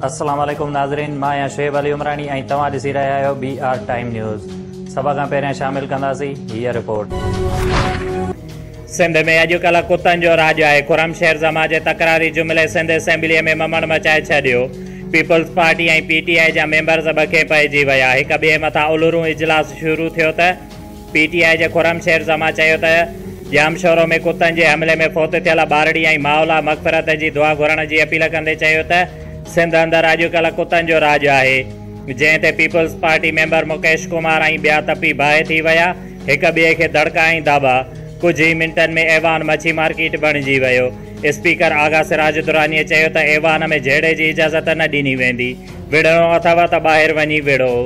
السلام عليڪم ناظرين، مان آهيان شعيب علي عمراڻي ۽ توهان ڏسي رهيا آهيو بي آر ٽائيم نيوز. سڀ کان پهريان شامل ڪنداسين هيء رپورٽ. سنڌ ۾ اڄڪلهه ڪتن جو راڄ آهي، خرم شير زمان جي تڪراري جملي سنڌ اسيمبليء ۾ ممڻ مچائي ڇڏيو، پيپلز پارٽي ۽ پي ٽي آء جا ميمبرز ٻکي پئجي ويا، هڪ ٻئي مٿان الرون اجلاس شروع ٿيو ته پي ٽي آء جي خرم شير زمان چيو ته ڄامشورو ۾ ڪتن جي حملي ۾ فوت ٿيل ٻارڙي ۽ ماء لاء مغفرت جي دعا گهرڻ جي اپيل ڪندي چيو ته سنڌ اندر اڄڪلهه ڪتن جو راڄ آهي، جنهن تي peoples party member Mukesh Kumar ۽ ٻيا تپي باهه ٿي ويا، هڪ ٻئي کي دڙڪا ۽ داٻا، ڪجهه ئي منٽن ۾ ايوان مڇي مارڪيٽ بڻجي ويو، اسپيڪر آغا سراج درانيء چيو ته ايوان ۾ جهيڙي جي اجازت نه ڏني ويندي، وڙهڻو اٿو ته ٻاهر وڃي وڙهو.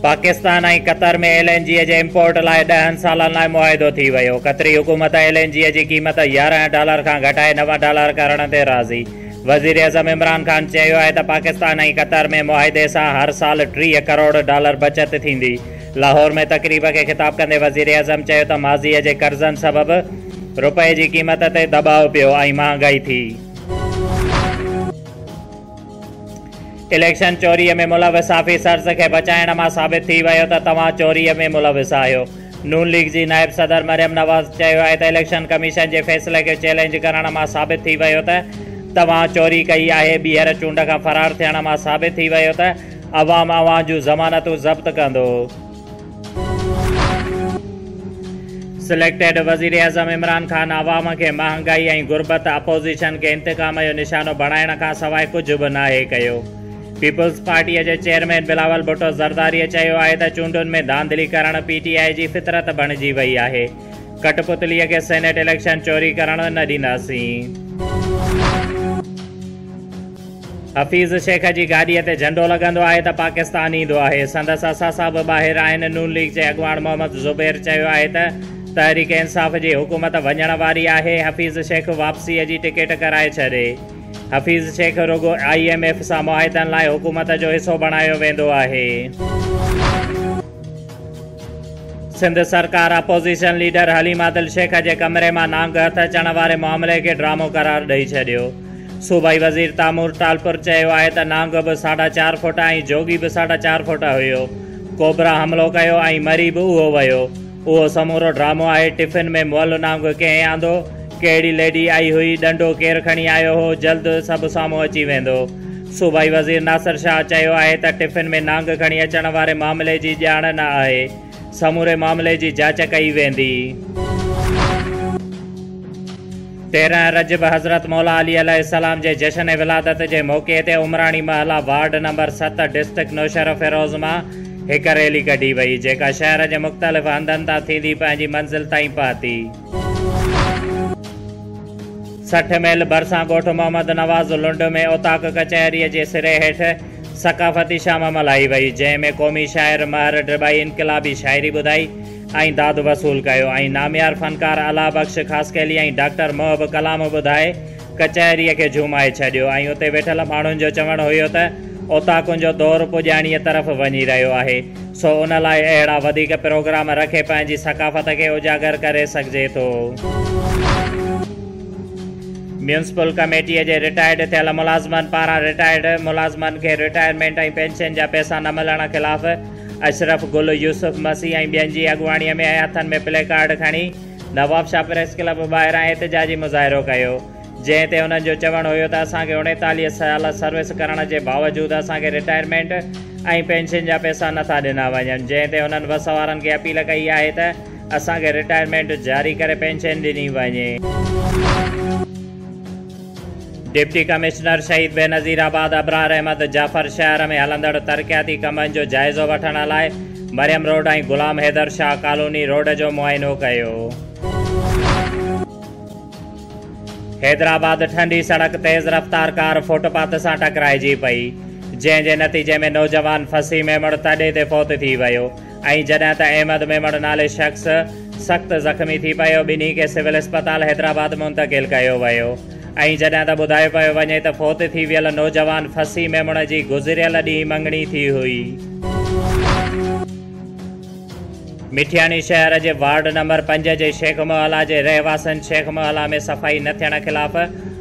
پاڪستان ۽ قطر ۾ ايل اين جي جي امپورٽ لاء ڏهن سالن لاء معاهدو ٿي ويو، قطري حڪومت ايل اين جي جي قيمت 11 ڊالر کان گهٽائي 9 ڊالر ڪرڻ تي راضي، وزيراعظم عمران خان چيو آهي ته پاڪستان ۽ قطر ۾ معاهدي سان هر سال 30 ڪروڙ ڊالر بچت ٿيندي، لاهور ۾ تقريب کي خطاب ڪندي وزيراعظم چيو ته ماضي جي قرضن سبب رپئي جي قيمت تي دٻاء پيو ۽ مهانگائي ٿي. اليڪشن چوري ۾ ملوث آفيسرز کي بچائڻ مان ثابت ٿي ويو ته توهان چوري ۾ ملوث آهيو. نون ليگ جي نائب صدر مريم نواز چيو آهي ته اليڪشن ڪميشن جي فيصلي کي چئلينج ڪرڻ مان ثابت ٿي ويو ته توهان چوري ڪئي آهي، ٻيهر چونڊ کان فرار ٿيڻ مان ثابت ٿي ويو ته عوام اوهان جون ضمانتون ضبط ڪندو. سليڪٽيڊ وزيراعظم عمران خان عوام کي مهانگائي ۽ غربت، اپوزيشن کي انتقام جو نشانو بڻائڻ کانسواء ڪجهه به ناهي ڪيو. پيپلز پارٽيء جي چيئرمين بلاول ڀٽو زرداريء چيو آهي ته چونڊن ۾ ڌانڌلي ڪرڻ پي ٽي آء جي فطرت بڻجي وئي آهي، ڪٺ پتليء کي سينيٽ اليڪشن چوري ڪرڻ نه ڏينداسين. حفيظ شيخ جي گاڏيء تي جهنڊو لڳندو آهي ته پاڪستان ايندو آهي، سندس اثاثا به ٻاهر آهن، نون ليگ جي اڳواڻ محمد زبير چيو آهي ته تحريڪ انصاف جي حڪومت وڃڻ واري آهي، حفيظ شيخ واپسيء جي ٽڪيٽ ڪرائي ڇڏي، حفيظ شيخ رڳو I M F سان معاهدن لاء حڪومت جو حصو بڻايو ويندو آهي. سنڌ سرڪار اپوزيشن ليڊر حليم عادل شيخ جي ڪمري مان نانگ هٿ اچڻ واري معاملي کي ڊرامو قرار ڏئي ڇڏيو. صوبائي وزير تامور ٽالپر چيو آهي ته نانگ به ساڍا چار فوٽ ۽ جوڳي به ساڍا چار فوٽ هيو، ڪوبرا حملو ڪيو ۽ مري به اهو ويو، اهو سمورو ڊرامو آهي، ٽفن ۾ مئل نانگ ڪنهن آندو، ڪهڙي ليڊي آئي هئي، ڏنڊو ڪير کڻي آيو هو، جلد سڀ سامهون اچي ويندو. صوبائي وزير ناصر شاهه چيو آهي ته ٽفن ۾ نانگ کڻي اچڻ واري معاملي جي ڄاڻ نه آهي، سموري معاملي جي جاچ ڪئي ويندي. 13 رجب حضرت مولا علي عليه السلام جي جشن ولادت جي موقعي تي عمراڻي محلا وارڊ نمبر 7 ڊسٽرڪٽ نوشهروفيروز مان هڪ ريلي ڪڍي وئي، جيڪا شهر جي مختلف هنڌن تان ٿيندي پنهنجي منزل تائين پهتي. 60 ميل ڀرسان ڳوٺ محمد نواز لنڊ ۾ اوطاق ڪچهريء جي سري هيٺ ثقافتي شام ملهائي وئي، جنهن ۾ قومي شاعر مهر ڊٻائي انقلابي شاعري ٻڌائي ۽ داد وصول ڪيو ۽ ناميار فنڪار الله بخش خاصخيلي ۽ ڊاڪٽر محب ڪلام ٻڌائي ڪچهريء کي جهومائي ڇڏيو ۽ اتي ويٺل ماڻهن جو چوڻ هيو ته اوطاقن جو دور پڄاڻيء طرف وڃي رهيو آهي سو ان لاء اهڙا وڌيڪ پروگرام رکي پنهنجي ثقافت کي اجاگر ڪري سگهجي ٿو. ميونسپل ڪميٽيء جي رٽائرڊ ٿيل ملازمن پاران رٽائرڊ ملازمن کي رٽائرمينٽ ۽ پينشن جا پئسا نه ملڻ خلاف اشرف گل، يوسف مسيح ۽ ٻين جي اڳواڻيء ۾ هٿن ۾ پلي ڪارڊ کڻي نوابشاهه پريس ڪلب ٻاهران احتجاجي مظاهرو ڪيو، جنهن تي انهن جو چوڻ هيو ته اسان کي 39 سال سروس ڪرڻ جي باوجود اسان کي رٽائرمينٽ ۽ پينشن جا پئسا نٿا ڏنا وڃن، جنهن تي انهن وس وارن کي اپيل ڪئي آهي ته اسان کي رٽائرمينٽ جاري ڪري پينشن ڏني وڃي. ڊپٽي ڪمشنر شهيد بينظير آباد ابرار احمد جعفر شهر ۾ هلندڙ ترقياتي ڪمن جو جائزو وٺڻ لاء Maryam road ۽ Ghulam Haider Shah colony road جو معائنو ڪيو. حيدرآباد ٺنڊي سڙڪ تيز رفتار ڪار فوٽ پاٿ سان ٽڪرائجي پئي، جنهن جي نتيجي ۾ نوجوان فصيح ميمڻ تڏي تي فوت ٿي ويو ۽ جڏهن ته احمد ميمڻ نالي شخص سخت زخمي ٿي پيو، ٻنهي کي سول اسپتال حيدرآباد منتقل ڪيو ويو ۽ جڏهن ته ٻڌايو پيو وڃي ته فوت ٿي ويل نوجوان فصيح ميمڻ جي گذريل ڏينهن مڱڻي ٿي هئي. مٺياڻي شهر جي وارڊ نمبر 5 جي شيخ محلا جي رهواسين شيخ محلا ۾ صفائي نه ٿيڻ خلاف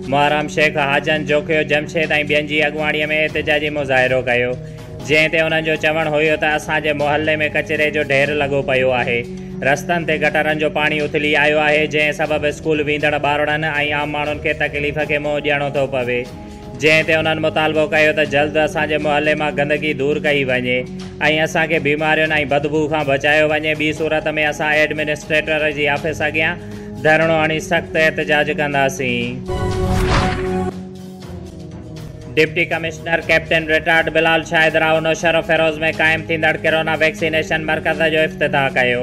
محرم شيخ، حاجن جوکيو، جمشيد ۽ ٻين جي اڳواڻي ۾ احتجاجي مظاهرو ڪيو، جنهن تي انهن جو چوڻ هيو ته اسان جي محلي ۾ ڪچري جو ڍير لڳو پيو آهي، رستن تي گٽرن جو پاڻي اٿلي آيو آهي، جنهن سبب اسڪول ويندڙ ٻارڙن ۽ عام ماڻهن کي تڪليف کي منهن ڏيڻو ٿو پوي، جنهن تي انهن مطالبو ڪيو ته جلد اسان جي محلي مان گندگي دور ڪئي وڃي ۽ اسان کي بيمارين ۽ بدبوء کان بچايو وڃي، ٻي صورت ۾ اسان ايڊمنسٽريٽر جي آفيس اڳيان ڌرڻو هڻي سخت احتجاج ڪنداسين. Deputy commissioner captain retired Bilal Shahid Rao Naushahro Feroze ۾ قائم ٿيندڙ ڪرونا ويڪسينيشن مرڪز جو افتتاح ڪيو،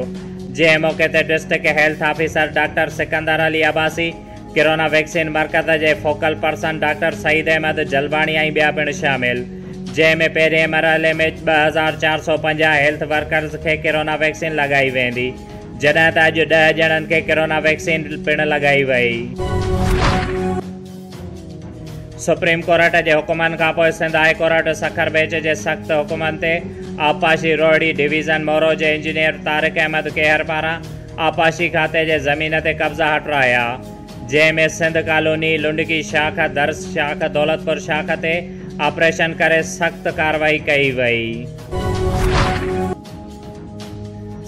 جنهن موقعي تي district health officer doctor Sikandar Ali Abbasi, corona vaccine مرڪز جي focal person doctor Saeed Ahmed Jalbani ۽ ٻيا پڻ شامل، جنهن ۾ پهرين مرحلي ۾ 2450 هيلٿ ورڪرز کي ڪرونا ويڪسين لڳائي ويندي. جڏهن ته اڄ 10 ڄڻن کي ڪرونا ويڪسين پڻ لڳائي وئي. سپريم ڪورٽ جي حڪمن کانپوء Sindh high court Sukkur bench جي سخت حڪمن تي آبپاشي روهڙي ڊويزن مورو جي انجنيئر طارق احمد ڪيهر پاران آبپاشي کاتي جي زمين تي قبضا هٽرايا، جنهن ۾ سنڌ ڪالوني، لنڊڪي شاخ، درس شاخ، دولتپور شاخ تي آپريشن ڪري سخت ڪارروائي ڪئي وئي.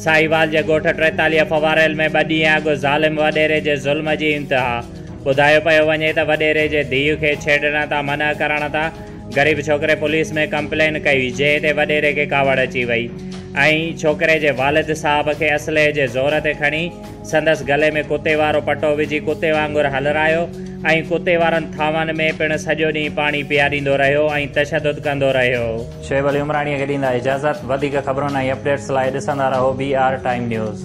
ساهيوال جي ڳوٺ 43 فواريل ۾ ٻه ڏينهن اڳ ظالم وڏيري جي ظلم جي انتها، ٻڌايو پيو وڃي ته وڏيري جي ڌيء کي ڇيڙڻ تان منع ڪرڻ تان غريب ڇوڪري پوليس ۾ ڪمپلين ڪئي جنهن تي وڏيري کي ڪاوڙ اچي وئي ۽ ڇوڪري جي والد صاحب کي اسلحي جي زور تي کڻي سندس گلي ۾ ڪتي وارو پٽو وجهي ڪتي وانگر هلرايو ۽ ڪتي وارن ٿانون ۾ پڻ سڄو ڏينهن پاڻي پياريندو رهيو ۽ تشدد ڪندو رهيو. شعيب علي عمراڻيء کي ڏيندا اجازت. وڌيڪ خبرن ۽ اپڊيٽس لاء ڏسندا رهو بي آر ٽائيم نيوز.